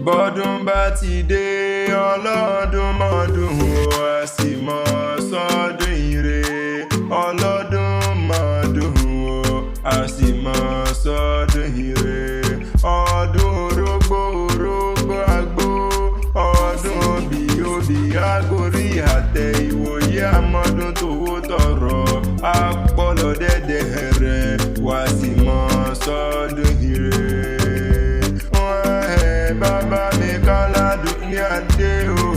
Bọ́dún bá ti dé, ọlọ́dún mọ́dún o, a sì mọ́ sọ́dún ire. Ọlọ́dún mọ́dún o, a sì mọ́ sọ́dún ire. Ọdún orógbó, orógbó àgbo, ọdún obì, obì àgórí àtẹ. Ìwòye àmọ́dún tówó tọrọ àpọ̀lọ́ dẹ́dẹ̀ rẹ̀ wá sì mọ́ sọ́dún ire. Wọ́n ẹ̀ bàbá mi káládùn ní adé o.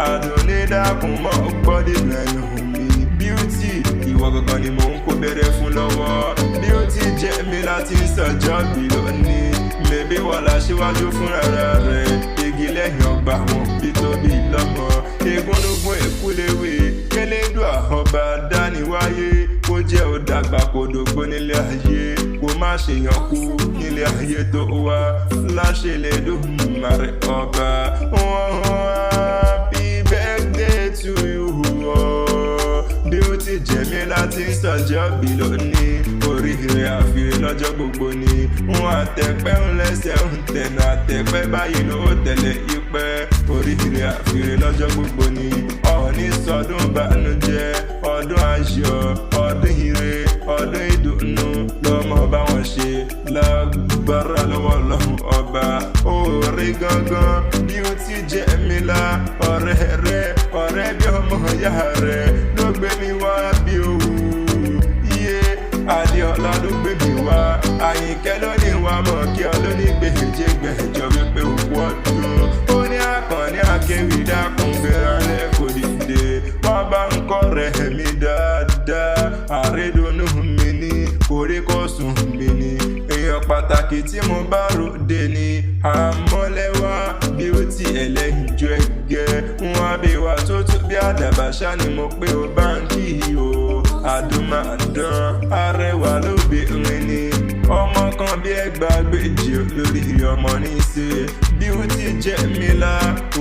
Àdùnní, dákun mọ́ gbọ́dé lẹ́nu mi. Beauty, ìwọ gangan ni mò ń kó bẹ̀rẹ̀ fún lọ́wọ́. Beauty jẹ́ mi láti ń sọjọ́ bí lónìí. Mẹ̀bí wà láṣíwájú fúnra rẹ̀. Igi lẹ́yìn ọgbà wọn bí tóbi lọ́mọ. Egúnnugún èkúléwé, kélédùà ọba dáníwáyé. Kó jẹ́ ó dàgbà kó dògbó nílé ayé. Kó má ṣe yàn kú nílé ayé tó wá. Láṣẹ lè dùn màrẹ́ ọba. Happy birthday to you. Beauty jẹ̀mí láti sọjọ́ bí lónìí. Oríire àfihàn lọ́jọ́ gbogbo ni. Wọn àtẹ̀pẹ́ ń lẹ́sẹ̀ ń tẹ̀nà àtẹ̀pẹ́ báyìí ló tẹ̀lé ipẹ́. Oríire àfihàn lọ́jọ́ gbogbo ni. Ọ̀ọ́ni sọdún bànújẹ́, ọdún ayọ̀, ọdún ire, ọdún ìdùnnú lọ́mọ bá wọn ṣe lágbára lọ́wọ́ Ọlọ́run ọba. Oore gangan Beauty Jẹ́mílà, ọ̀rẹ́ rẹ̀, ọ̀rẹ́ bí ọmọ ìyá rẹ̀ ló gbé mi wá bí òwú. Iye Adéọlá ló gbé mi wá. Àyìnkẹ́ ló ní wá mọ̀ kí ọ ló ní gbèjégbèjọ wípé òkú ọdún. Ó ní àkànní akéwì, dákun gbéra lẹ́kọ̀ọ́ dìde. Wọ́n bá ń kọ́ rẹ̀ mi dáadáa. Àrédùnú mi ní koríkòsùn mi ní. Èèyàn pàtàkì tí mo bá ròde ni àmọ́lẹ́wà Beauty ẹlẹ́yinjú ẹgẹ́. Wọn bí wà tó tó bí àdàbà ṣá ni mo pé o báńkì o. Àdùnmáàdán arẹwà lóbìnrin ni. Ọmọ kan bí ẹgbàágbèjì lórí ọmọ ní í ṣe. Beauty Jẹ́mílà,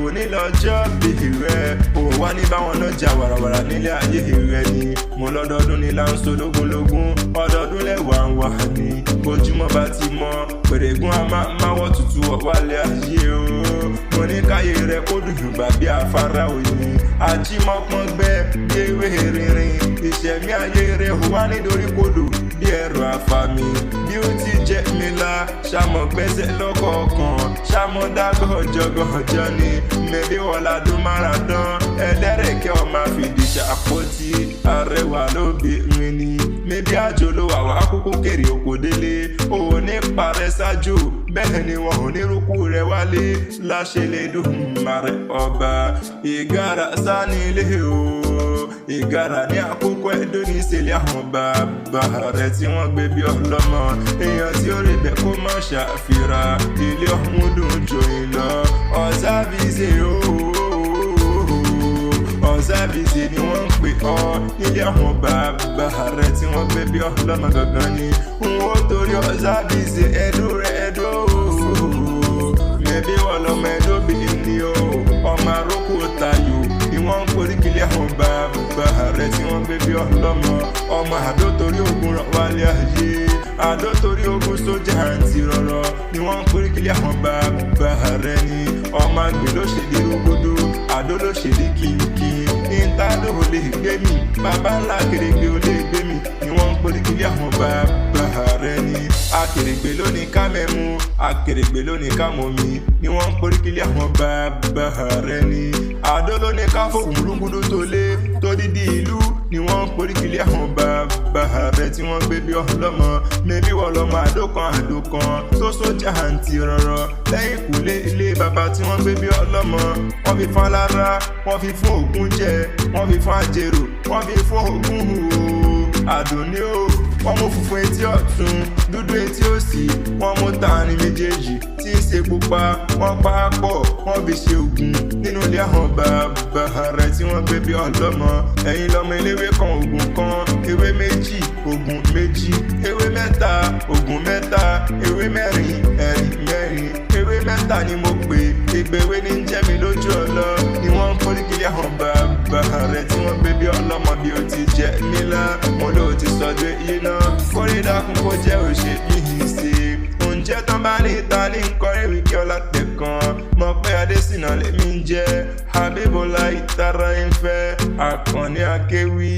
òní lọ́jọ́ bí rẹ̀. Ò wá ní báwọn náà jà wàràwàrà nílé ayé rẹ̀ ni. Mo lọ́dọọdún ní láǹṣó lógúnlógún. Ọdọọdún lẹ́wà ń wà ní. Bójúmọ́ bá ti mọ́, pèrègùn a máa máwọ́ tutù wálé ayé o. Mo ní káyé rẹ̀ kó dùn yùngbà bí afárá oyin. Ajímọ́pọ́n gbẹ́ bí ewé rinrin. Ìṣẹ̀mí ayé rẹ̀ wá nítorí kodò bí ẹ̀rọ àfàmì. Beauty Jẹ́mílà, ṣàmọ̀ gbẹ́sẹ̀ lọ́kọ̀ọ̀kan. Ṣàmọ̀ dá gọ̀jọ̀gọ̀jọ̀ ni. Mẹ̀bí wọ́ládùn máradán. Ẹlẹ́rẹ̀kẹ́ ọmọ àfìdí ṣàpótí. Arẹwà lóbìnrin ni. Mẹ̀bí àjò ló wà wá kúkú kéré oko délé. Òun ní parẹ́ ṣáájú. Bẹ́ẹ̀ ni wọn ò ní rúkú rẹ̀ wálé. Láṣẹ lè dùn màrẹ́ ọba. Ìgárá sani ilé o. Ìgárá ní àkókò ẹ̀dọ́ ní ìṣẹ̀lẹ̀ àwọn bàbá rẹ̀ tí wọ́n gbé bí ọlọ́mọ. Èèyàn tí ó rí bẹ́ẹ̀ kó má ṣàfihàn. Ilé ọ̀hún dùn jòyìn lọ. Ọ̀sábìsì o. Ọ̀sábìsì ni wọ́n ń pè ọ́ nílé àwọn bàbá rẹ̀ tí wọ́n gbé bí ọlọ́mọ gangan ni. N ó torí ọ̀sábìsì ẹ̀dùn rẹ̀ ẹ̀dùn o. Mẹ̀bí wọ́n lọ́mọ ẹ̀dùn bí ní o. Ọmọ arókò tayò ni wọ́n ń poríkìlẹ̀ àwọn bàbá rẹ̀ tí wọ́n gbé bí ọlọ́mọ. Ọmọ àdó torí ogun rọ̀ wálé ayé. Àdó torí ogun sójà àǹtí rọ̀rọ̀ ni wọ́n ń poríkìlẹ̀ àwọn bàbá rẹ̀ ni. Ọmọ àgbẹ̀ ló ṣèdí rúgbòdò, àdó ló ṣèdí kìkì. Ìntàdó ò lè gbé mi, bàbá ńlá kèrègbè ò lè gbé mi ni wọ́n ń poríkìlẹ̀ àwọn bàbá rẹ̀ ni. Akèrègbè ló ní ká mẹ́mu, akèrègbè ló ní ká mọ̀mí ni wọ́n ń poríkìlẹ̀ àwọn bàbá rẹ̀ ni. Àdó ló ní ká fògùn rúgudu tó lé tó dídí ìlú ni wọ́n ń poríkìlẹ̀ àwọn bàbá rẹ̀ tí wọ́n gbé bí ọlọ́mọ. Mẹ́bí wọ́n lọ́mọ àdó kan, àdó kan tó sójà àǹtí rọ̀rọ̀ lẹ́yìn kùlé ilé bàbá tí wọ́n gbé bí ọlọ́mọ. Wọ́n fi fún alára, wọ́n fi fún Ògún jẹ, wọ́n fi fún àjèrò, wọ́n fi fún Ògún o. Àdùnní o, wọ́n mú funfun etí ọ̀tún, dúdú etí òsì, wọ́n mú tààrin méjèèjì tí í ṣe pupa, wọ́n pa á pọ̀, wọ́n fi ṣe ògùn nínú ilé àwọn bàbá rẹ̀ tí wọ́n gbé bí ọlọ́mọ. Ẹ̀yin lọ́mọ eléwé kan ògùn kan, ewé méjì ògùn méjì, ewé mẹ́ta ògùn mẹ́ta, ewé mẹ́rin ẹ̀rin mẹ́rin, ewé mẹ́ta ni mo pè ìgbéwé ní jẹ́ mi lójú ọlọ ni wọ́n ń kórìkìlì àwọn bàbá rẹ̀ tí wọ́n gbé bí ọlọ́mọ. Bí ó ti jẹ́ nílá mo ló ti sọdún yìí náà kórè dákun kó jẹ́ òṣèlú yìí ṣe oúnjẹ tán bá ní ta ní nkọrin wíkẹ́. kí ọlá tẹ̀kan. Mọ̀pẹ́ Adésínà lèmi ń jẹ́. Habibula Ìtara Ìfẹ́, Àkànní Akéwì.